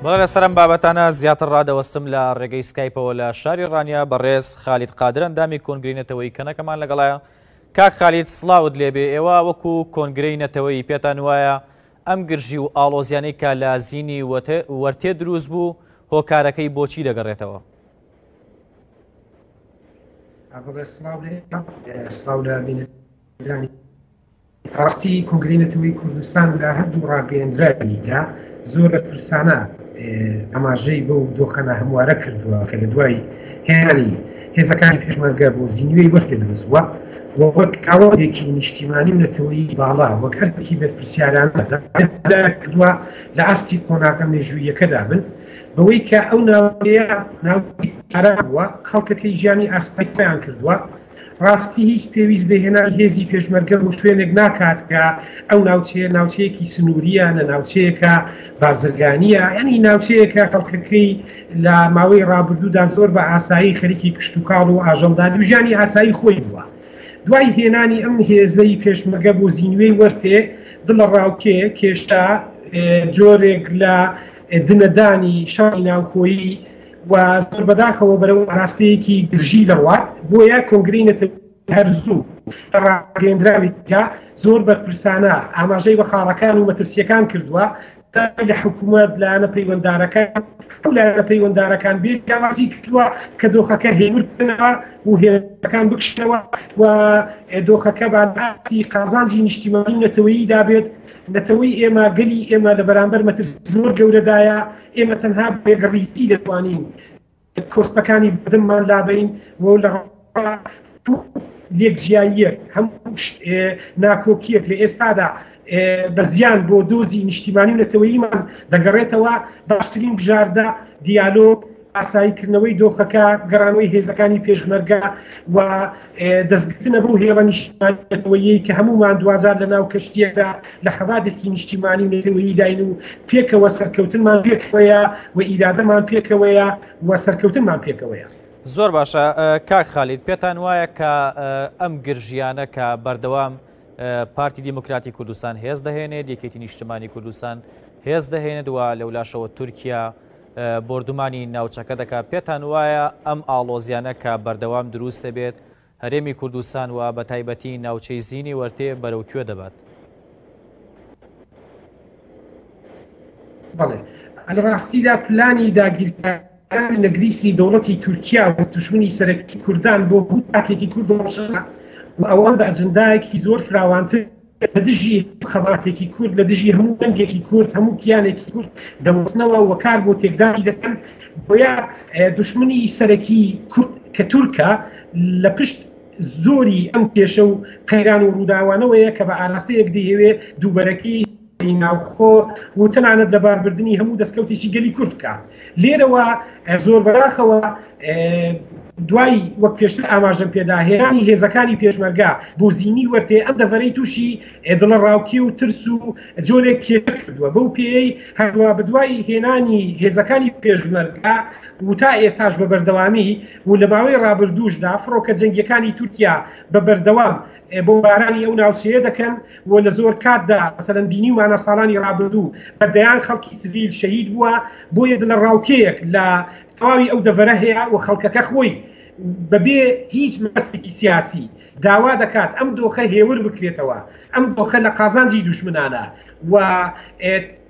بەڵێ لەسەر ئەم بابەتانە زیاتر ڕادەوەستم لە ڕێگەی سکایپەوە لە شاری ڕانیە بەڕێز خالید قادر ئەندامی کۆنگرەی نەتەوەیی کەنەکەمان لەگەڵایە. کاک خالید سڵاوت لێبێ ئێوە وەکو کۆنگرەی نەتەوەیی پێتان وایە ئەم گرژی و ئاڵۆزیانەی کە لە زینی وەرتێ دروست بوو هۆکارەکەی بۆچی دەگەڕێتەوە؟ سڵاو لە بینەرانی ڕاستی کۆنگرەی نەتەوەی کوردستان لە هەردوو ڕاگەیەندراویدا زۆر بەرپرسانە ئاماژەی بەو دۆخە ناهەموارە کردووە کە لە دوای هێنانی هێزەکانی پێشمەرگە بۆ زینوێی وەرتێ دروست بووە و وەک ناوەندێکی نیشتیمانی و نەتەوەیی باڵا وەک ئەرکێکی بەرپرسیارانە داوای کردووە لە ئاستی قۆناغە مێژووییەکەدا بن بەوەی کە ئەو ناوچەیە ناوچەیەکی ئارام بووە خەڵکەکەی ژیانی ئاسایی خۆیان کردووە ڕاستی هیچ پێویست بە هێنانی هێزی پێشمەرگە بۆ شوێنێک ناکات کە ئەو ناوچەیە ناوچەیەکی سنووریە نە ناوچەیەکە بازرگانیە یعنی ناوچەیەکە خەڵکەکەی لە ماوەی ڕابردوودا زۆر بە ئاسایی خەریکی کشتوکاڵ و ئاژەڵداری و ژیانی ئاسایی خۆی بووە. دوای هێنانی ئەم هێزەی پێشمەرگە بۆ زینوێی وەرتێ دڵەڕاوکێ کێشە جۆرێک لە دنەدانی شەڕی ناوخۆیی و زۆر بەداخەوە بەرەو ئاراستەیەکی گرژی دەڕوات، بۆیە کۆنگرەی نەتەوەیی هەر زوو لە ڕاگەیەندراوێکدا زۆر بەرپرسانە ئاماژەی بە خاڵەکان و مەترسییەکان کردووە، داوای لە حکومەت، لایەنە پەیوەندارەکان، هەموو لایەنە پەیوەندارەکان بێ جیاوازی کردووە کە دۆخەکە هێور بکەنەوە و هێزەکان بکشنەوە و دۆخەکە بە ئاستی قازانجی نیشتیمانی و نەتەوەییدا بێت. نەتەوەی ئێمە، گەلی ئێمە لە بەرامبەر مەترسی زۆر گەورەدایە، ئێمە تەنها بە یەکڕیزی دەتوانین کۆسپەکانی بەردەممان لابەین و لە هەموو لێکجیاییەک، هەموو ناکۆکییەک لە ئێستادا بە زیان بۆ دۆزی نیشتیمانی و نەتەوەییمان دەگەڕێتەوە، باشترین بژاردە دیالۆگ، ئاساییکردنەوەی دۆخەکە، گەڕانەوەی هێزەکانی پێشمەرگە و دەستگرتنە بەو هێڵە نیشتیمانی نەتەوەییەی کە هەموومان دواجار لە ناو کەشتییەکدا لە خەباتێکی نیشتیمانی و نەتەوەییداین و پێکەوە سەرکەوتنمان پێکەوەیە و ئیرادەمان پێکەوەیە و سەرکەوتنمان پێکەوەیە. زۆر باشە کاک خالید، پێتان وایە کە ئەم گرژییانە کە بەردەوام پارتی دیموکراتی کوردستان هێز دەهێنێت، یەکێتی نیشتمانی کوردستان هێز دەهێنێت و لەولاشەوە تورکیا بۆردومانی ناوچەکە دەکات، پێتان وایە ئەم ئاڵۆزیانە کە بەردەوام دروست دەبێت هەرێمی کوردستان و بەتایبەتی ناوچەی زینی وەرتێ بەرەو کوێ دەبات؟ بەڵێ لە ڕاستیدا پلانی داگیرکاری نەگریسی دەوڵەتی تورکیا و دوژمنی سەرەکی کوردان بۆ هەموو تاکێکی کورد ڕۆشنە و ئەوان بە ئەجندایەکی زۆر فراوانتر لە دژی هەموو خەباتێکی کورد، لە دژی هەموو دەنگێکی کورد، هەموو کیانێکی کورد دەوەستنەوە و کار بۆ تێکدانی دەکەن. بۆیە دوشمنی سەرەکی کورد کە تورکە لە پشت زۆری ئەم کێشە و قەیران و ڕووداوانەوەیە کە بە ئاراستەیەک دەیهەوێ دووبەرەکی ناوخۆ و تەنانەت لەباربردنی هەموو دەستکەوتێکی گەلی کورد بکات. لێرەوە زۆر بەداخەوە دوای وەک پێشتر ئاماژەم پێدا هێنانی هێزەکانی پێشمەرگە بۆ زینی وەرتێ ئەم دەڤەرەی تووشی دڵەڕاوکێ و ترس و جۆرێک کێشە کردووە بەو پێیەی هەروە بەدوای هێنانی هێزەکانی پێشمەرگە و تا ئێستاش بە بەردەوامی و لە ماوەی ڕابردووشدا فڕۆکە جەنگیەکانی تورکیا بە بەردەوام بۆمبارانی ئەو ناوچەیە دەکەن و لە زۆر کاتدا مەسەلەن بینیومانە ساڵانی ڕابردوو بە دەیان خەڵکی سڤیل شەهید بووە بۆیە دڵەڕاوکێیەک لە تەواوی ئەو دەڤەرە هەیە و خەڵکەکە خۆی بەبێ هیچ مەبەستێکی سیاسی داوا دەکات ئەم دۆخە هێور بکرێتەوە ئەم دۆخە لە قازانجی دوژمنانە و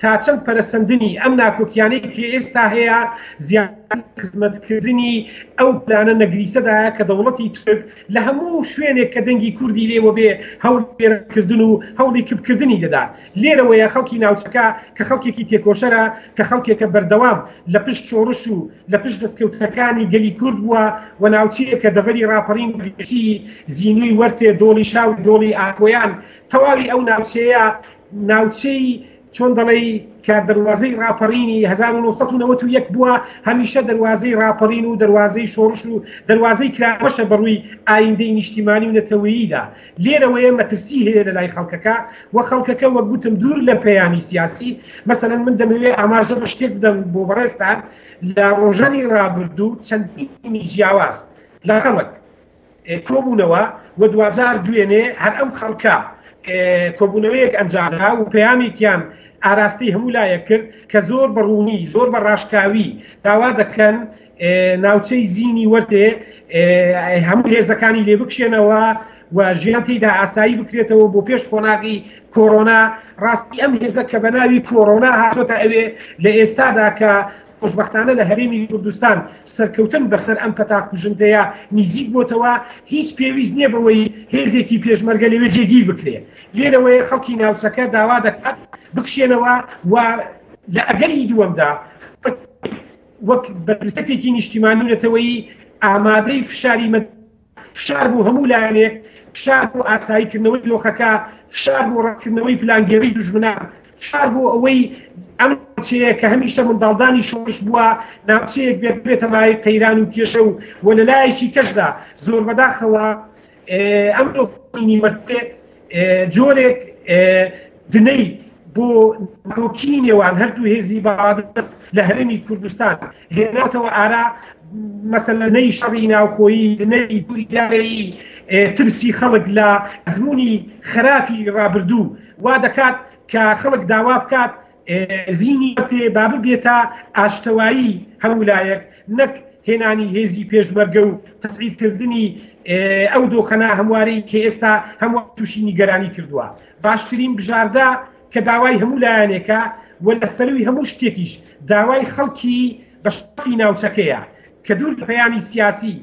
تا چەند پەرەسەندنی ئەم ناکۆکیانەی کە ئێستا هەیە زیاتر خزمەتکردنی ئەو پلانە نەگریسەدایە کە دەوڵەتی تورک لە هەموو شوێنێک کە دەنگی کوردی لێوە بێ هەوڵی وێرانکردن و هەوڵی کپکردنی دەدات. لێرەوەیە خەڵکی ناوچەکە کە خەڵکێکی تێکۆشەرە، کە خەڵکێکە بەردەوام لە پشت شۆڕش و لە پشت دەستکەوتەکانی گەلی کورد بووە و ناوچەیەکە دەڤەری ڕاپەڕین بە گشتی زینوی وەرتێ، دۆڵی شاو، دۆڵی ئاکۆیان، تەواوی ئەو ناوچەیە ناوچەی چۆن دەڵێی کە دەروازەی ڕاپەڕینی 1991 بووە، هەمیشە دەروازەی ڕاپەڕین و دەروازەی شۆڕش و دەروازەی کراوەشە بەڕووی ئایندەی نیشتیمانی و نەتەوەییدا. لێرەوەیە مەترسی هەیە لە لای خەڵکەکە و خەڵکەکە وەک گوتم دوور لە پەیامی سیاسی. مەسەلەن من دەمەوێت ئاماژە بە شتێک بدەم بۆ بەڕێزتان، لە ڕۆژانی ڕابردوو چەندین تیمی جیاواز لە خەڵک، کۆبوونەوە و دواجار دوێنێ هەر ئەم خەڵکە کۆبوونەوەیەک ئەنجامدا و پەیامێکیان ئاراستەی هەموو لایەک کرد کە زۆر بە ڕوونی زۆر بە ڕاشکاوی داوا دەکەن ناوچەی زینی وەرتێ هەموو هێزەکانی لێ بکشێنەوە و ژیان تێیدا ئاسایی بکرێتەوە بۆ پێش قۆناغی کۆرۆنا ڕاستی ئەم هێزە کە بە ناوی کۆرۆنا هاتۆتە ئەوێ لە ئێستادا کە خۆشبەختانە لە هەرێمی کوردستان سەرکەوتن بەسەر ئەم پەتا کوژندەیە نیزیک بۆتەوە، هیچ پێویست نییە بەوەی هێزێکی پێشمەرگە لەوێ جێگیر بکرێ. لێرەوەیە خەڵکی ناوچەکە داوا دەکات بکشێنەوە و لە ئەگەری دووەمدا وەک بەرپرسێتێکی نیشتیمانی و نەتەوەیی ئامادەی فشاری فشار بۆ هەموو لایەنێک، فشار بۆ ئاساییکردنەوەی دۆخەکە، فشار بۆ ڕەتکردنەوەی پلانگێڕی دوژمنان، فشار بۆ ئەوەی ئەم ناوچەیە کە هەمیشە منداڵدانی شۆڕش بووە، ناوچەیەک بێت ببێتە مایەی قەیران و کێشە و و لە لایەکی کەشدا زۆر بەداخەوە ئەم دۆخی نیوەرتێ جۆرێک دنەی بۆ ناکۆکی نێوان هەردوو هێزی باڵادەست لە هەرێمی کوردستان هێناتەوە ئارا، مەسەلەنەی شەڕی ناوخۆیی، دنەی دووئیدارەیی، ترسی خەڵک لە ئەزموونی خراپی ڕابردوو وا دەکات کە خەڵک داوا بکات زینی تێ با ببێتە ئاشتەوایی هەموو لایەک نەک هێنانی هێزی پێشمەرگە و تەسعیدکردنی ئەو دۆخە ناهەموارەی کە ئێستا هەمووان تووشی نیگەرانی کردووە. باشترین بژاردە کە داوای هەموو لایەنێکە و لە سەرووی هەموو شتێکیش داوای خەڵکی بە شەرەفی ناوچەکەیە کە دوور لە پەیامی سیاسی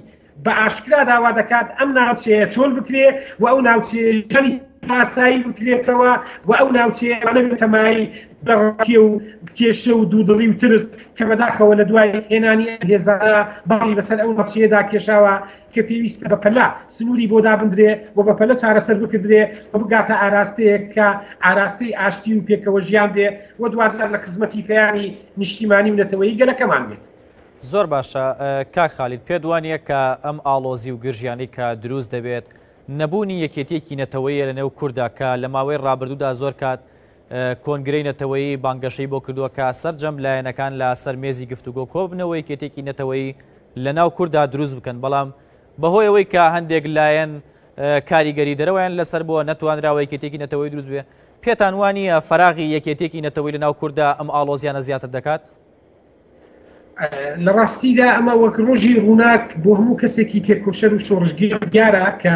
بە ئاشکرا داوا دەکات ئەم ناوچەیە چۆل بکرێ و ئەو ناوچەیە ژیانی ئاسایی بکرێتەوە و ئەو ناوچەیە نەبێتە مایەی دڵەڕاوکێ و کێشە و دوودڵی و ترس کە بەداخەوە لە دوای هێنانی ئەم هێزانە باڵی بەسەر ئەو ناوچەیەدا کێشاوە کە پێویستە بەپەلە سنووری بۆ دابندرێ و بەپەلە چارەسەر بکردرێ و بگاتە ئاراستەیەک کە ئاراستەی ئاشتی و پێکەوەژیان بێ و دواجار لە خزمەتی پەیامی نیشتیمانی و نەتەوەیی گەلەکەمان بێت. زۆر باشە کاک خالید پێت وانیە کە ئەم ئاڵۆزی و گرژیانەی کە دروست دەبێت نەبوونی یەکێتیەکی نەتەوەیە لە نێو کوردا کە لە ماوەی ڕابردوودا زۆر کات کۆنگرەی نەتەوەیی بانگەشەی بۆ کردووە کە سەرجەم لایەنەکان لە سەر مێزی گفتوگۆ کۆببنەوە یەکێتیەکی نەتەوەیی لە ناو کوردا دروست بکەن بەڵام بەهۆی ئەوەی کە هەندێک لایەن کاریگەری دەرەوەیان لەسەر بووە نەتوانراوە یەکێتیەکی نەتەوەی دروست بێ پێتان وانییە فەراغی یەکێتیەکی نەتەوەی لە ناو کوردا ئەم ئاڵۆزیانە زیاتر دەکات؟ لە ڕاستیدا ئەمە وەک ڕۆژی ڕووناک بۆ هەموو کەسێکی تێکۆشەر و شۆڕشگێڕ دیارە کە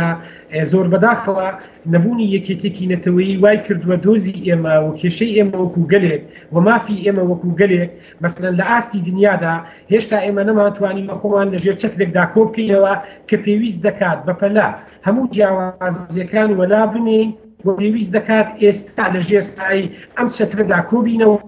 زۆر بەداخەوە نەبوونی یەکێتێکی نەتەوەیی وای کردووە دۆزی ئێمە و کێشەی ئێمە وەکو گەلێک و مافی ئێمە وەکو گەلێک مەسەلەن لە ئاستی دنیادا هێشتا ئێمە نەمانتوانیوە خۆمان لەژێر چەترێکدا کۆبکەینەوە کە پێویست دەکات بەپەلە هەموو جیاوازیەکان وەلا بنێین و پێویست دەکات ئێستا لە ژێر سایەی ئەم چەترەدا کۆبینەوە.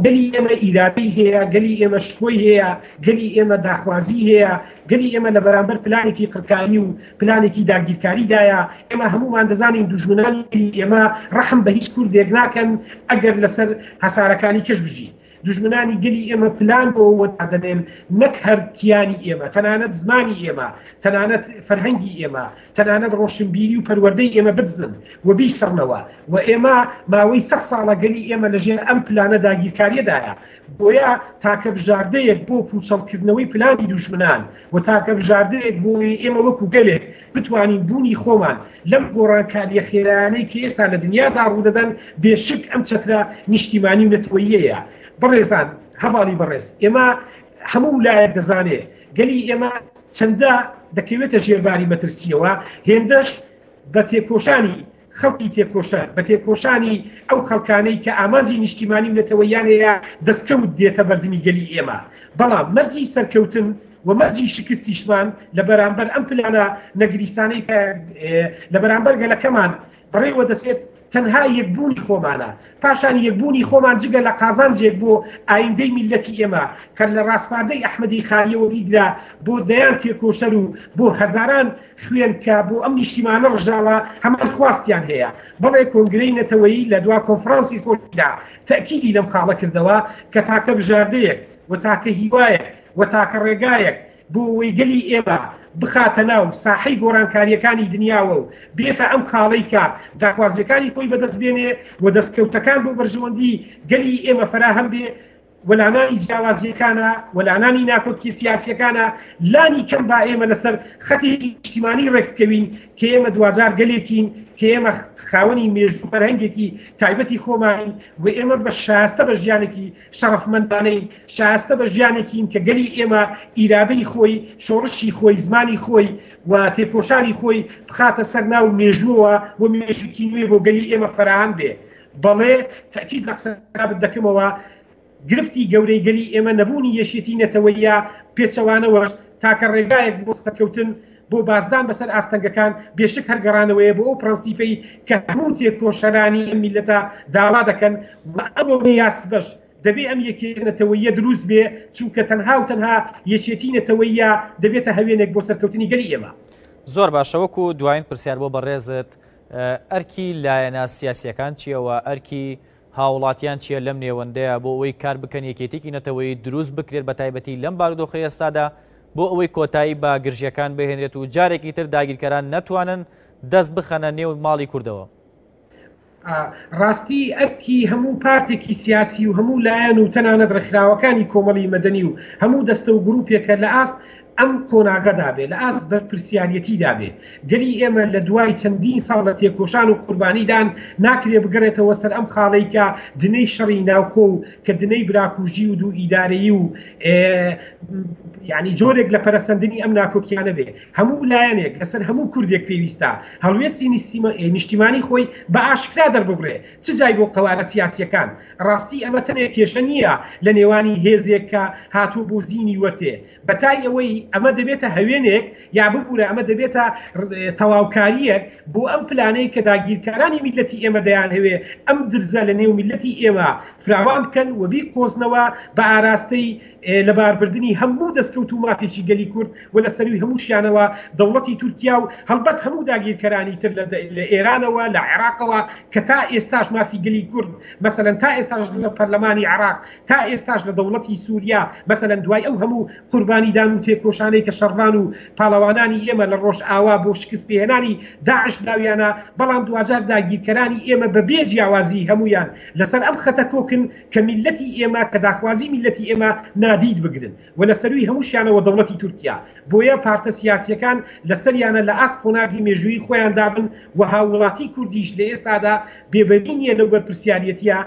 گەلی ئێمە ئیرادەی هەیە، گەلی ئێمە شکۆی هەیە، گەلی ئێمە داخوازی هەیە، گەلی ئێمە لە بەرامبەر پلانێکی قڕکاری و پلانێکی داگیرکاریدایە. ئێمە هەموومان دەزانین دوژمنانی گەلی ئێمە ڕەحم بە هیچ کوردێک ناکەن ئەگەر لەسەر هەسارەکانی کەش بژی. دوژمنانی گەلی ئێمە پلان بۆ ئەوە دادەنێن نەک هەر کیانی ئێمە، تەنانەت زمانی ئێمە، تەنانەت فەرهەنگی ئێمە، تەنانەت ڕۆشنبیری و پەروەردەی ئێمە بدزن و بیسڕنەوە و ئێمە ماوەی سەد ساڵە گەلی ئێمە لەژێر ئەم پلانە داگیرکارییەدایە. بۆیە تاکە بژاردەیەک بۆ پووچەڵکردنەوەی پلانی دوژمنان و تاکە بژاردەیەک بۆ ئەوەی ئێمە وەکو گەلێک بتوانین بوونی خۆمان لەم گۆڕانکارییە خێرایانەی کە ئێستا لە دنیادا ڕوودەدەن، بێ شک ئەم چەترە نیشتیمانی و نەتەوەییەیە. بەڕێزان، هەڤاڵی بەڕێز، ئێمە هەموو لایەک دەزانێ گەلی ئێمە چەندە دەکەوێتە ژێر باری مەترسییەوە، هێندەش بە تێکۆشانی خەڵکی تێکۆشەر، بە تێکۆشانی ئەو خەڵکانەی کە ئامانجی نیشتیمانی و نەتەوەییان هەیە، دەستکەوت دێتە بەردمی گەلی ئێمە. بەڵام مەرجی سەرکەوتن و مەرجی شکستیشمان لە بەرامبەر ئەم پلانە نەگریسانەی کە لە بەرامبەر گەلەکەمان بەڕێوە دەچێت، تەنها یەکبوونی خۆمانە. پاشان یەکبوونی خۆمان جگە لە قازانجێک بۆ ئایندەی میللەتی ئێمە کە لە ڕاسپاردەی ئەحمەدی خانیەوە بیگرە بۆ دەیان تێکۆشەر و بۆ هەزاران خوێن کە بۆ ئەم نیشتیمانە ڕژاوە هەمان خواستیان هەیە. بەڵێ کۆنگرەی نەتەوەیی لە دوا کۆنفرانسی خۆیدا تەئکیدی لەم خاڵە کردەوە کە تاکە بژاردەیەک و تاکە هیوایەک و تاکە ڕێگایەک بۆ ئەوەی گەلی ئێمە بخاتە ناو ساحەی گۆڕانکارییەکانی دنیاوە و بێتە ئەم خاڵەی کە داخوازییەکانی خۆی بەدەست بێنێ و دەستکەوتەکان بۆ بەرژەوەندی گەلی ئێمە فەراهەم بێ. وەلانانی جیاوازییەکانە، وەلانانی ناکۆکییە سیاسییەکانە، لانی کەم با ئێمە لەسەر خەتێکی نیشتیمانی ڕێک بکەوین کە ئێمە دواجار گەلێکین، کە ئێمە خاوەنی مێژوو و فەرهەنگێکی تایبەتی خۆمانین و ئێمە بە شایستە بە ژیانێکی شەڕەفمەندانەین، شایستە بە ژیانێکین کە گەلی ئێمە ئیرادەی خۆی، شۆڕشی خۆی، زمانی خۆی و تێکۆشانی خۆی بخاتە سەر ناو مێژووەوە و مێژووکی نوێ بۆ گەلی ئێمە فەراهەم بێ. بەڵێ تەئکید لە قسەکانت دەکەمەوە، گرفتی گەورەی گەلی ئێمە نەبوونی یەکێتی نەتەوەییە، پێچەوانەوەش تاکە ڕێگایەک بۆ سەرکەوتن، بۆ بازدان بەسەر ئاستەنگەکان، بێشک هەر گەڕانەوەیە بۆ ئەو پرەنسیپەی کە هەموو تێکۆشەرانی ئەم میللەتە داوا دەکەن و ئەمڕۆ یا سبەش دەبێ ئەم یەکێتیە نەتەوەییە دروست بێ، چونکە تەنها و تەنها یەکێتی نەتەوەییە دەبێتە هەوێنێک بۆ سەرکەوتنی گەلی ئێمە. زۆر باشە وەکو دواین پرسیار بۆ بەڕێزت، ئەرکی لایەنە سیاسییەکان چییە و ئەرکی هاوڵاتیان چییە لەم نێوەندەیە بۆ ئەوەی کار بکەن یەکێتیکی نەتەوەیی دروست بکرێت بە تایبەتی لەم بارودۆخەی ئێستادا بۆ ئەوەی کۆتایی بە گرژیەکان بهێنرێت و جارێکی تر داگیرکەران نەتوانن دەست بخەنە نێو ماڵی کوردەوە؟ ڕاستی ئەرکی هەموو پارتێکی سیاسی و هەموو لایەن و تەنانەت ڕێکخراوەکانی کۆمەڵی مەدەنی و هەموو دەستە و گروپێکە لە ئاست ئەم قۆناغەدا بێ، لە ئاست بەرپرسیاریەتیدا بێ. گەلی ئێمە لە دوای چەندین ساڵ لە تێکۆشان و قوربانیدان ناکرێ بگەڕێتەوە سەر ئەم خاڵەی کە دنەی شەڕی ناوخۆ و کە دنەی براکوژی و دوو ئیدارەیی و یانی جۆرێک لە پەرەسەندنی ئەم ناکۆکیانە بێ. هەموو لایەنێک لەسەر هەموو کوردێک پێویستە هەڵوێستی نیشتیمانی خۆی بە ئاشکرا دەرببڕێ، چ جای بۆ قەوارە سیاسییەکان. ڕاستی ئەمە تەنێ کێشە نییە لە نێوانی هێزێک کە هاتووە بۆ زینی وەرتێ، بەتای ئەوەی ئەمە دەبێتە هەوێنێک یا ببورە ئەمە دەبێتە تەواوکارییەک بۆ ئەم پلانەی کە داگیرکارانی میللەتی ئێمە دەیانهەوێ ئەم درزە لە نێو میللەتی ئێمە فراوان بکەن و بیقۆزنەوە بە ئاراستەی لەباربردنی هەموو دەستکەوت و مافێکی گەلی کورد و لە سەرووی هەمووشیانەوە دەوڵەتی تورکیا و هەڵبەت هەموو داگیرکەرانی تر لە ئێرانەوە لە عێراقەوە کە تا ئێستاش مافی گەلی کورد مەسەلەن تا ئێستاش لە پەرلەمانی عێراق تا ئێستاش لە دەوڵەتی سوریا مەسەلەن دوای ئەو هەموو قوربانیدان و تێکۆشانەی کە شەڕڤان و پاڵەوانانی ئێمە لە ڕۆژئاوا بۆ شکست پێهێنانی داعش داویانە بەڵام دواجار داگیرکەرانی ئێمە بە بێ جیاوازی هەموویان لەسەر ئەم خەتە کۆکن کە میللەتی ئێمە کە داخوازی میللەتی ئێمە نادید بگرن و لە سەرووی هەمووشیانەوە دەوڵەتی تورکیا. بۆیە پارتە سیاسییەکان لەسەریانە لە ئاست قۆناغی مێژوویی خۆیاندا بن و هاووڵاتی کوردیش لە ئێستادا بێبەری نییە لەو بەرپرسیاریەتییە.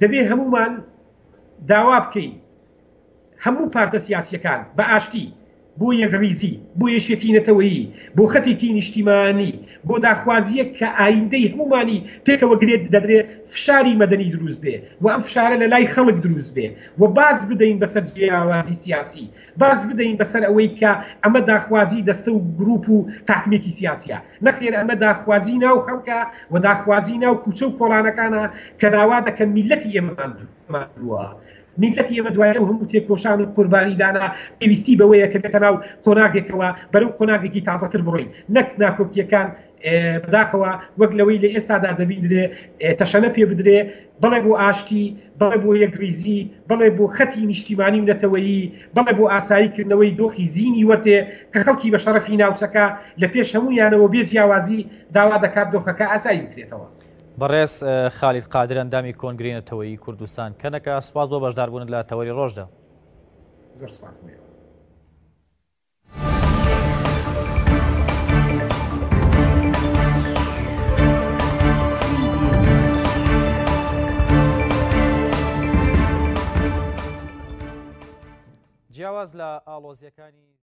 دەبێ هەموومان داوا بکەین هەموو پارتە سیاسییەکان بە ئاشتی بۆ یەکڕیزی، بۆ یەکێتی نەتەوەیی، بۆ خەتێکی نیشتیمانی، بۆ داخوازییەک کە ئایندەی هەموومانی پێکەوە گرێ دەدرێ، فشاری مەدەنی دروست بێ و ئەم فشارە لە لای خەڵک دروست بێ و باز بدەین بەسەر جیاوازی سیاسی، باز بدەین بەسەر ئەوەی کە ئەمە داخوازی دەستە و گروپ و تاقمێکی سیاسیە، نەخێر ئەمە داخوازی ناو خەڵکە و داخوازی ناو کوچە و کۆڵانەکانە کە داوا دەکەن میللەتی ئێمە ماندووە. میللەتی ئێمە دوای ئەو هەموو تێکۆشان و قوربانیدانە پێویستی بەوەیە کە بێتە ناو قۆناغێکەوە بەرەو قۆناغێکی تازەتر بڕۆین نەک ناکۆکییەکان بەداخەوە وەک لەوەی لە ئێستادا دەبیندرێ تەشەنە پێ بدرێ بەڵێ بۆ ئاشتی بەڵێ بۆ یەکڕیزی بەڵێ بۆ خەتی نیشتیمانی و نەتەوەیی بەڵێ بۆ ئاسایی کردنەوەی دۆخی زینی وەرتێ کە خەڵکی بە شەڕەفی ناوچەکە لە پێش هەموویانەوە بێ جیاوازی داوا دەکات دۆخەکە ئاسایی بکرێتەوە. بەڕێز خالید قادر ئەندامی کۆنگرەی نەتەوەیی کوردستان کەنەکە سوپاس بۆ بەشداربوونت لە تەوەری ڕۆژدا. زۆر سوپاس بۆ ئێوە. جیاواز لە ئاڵۆزیەکانی.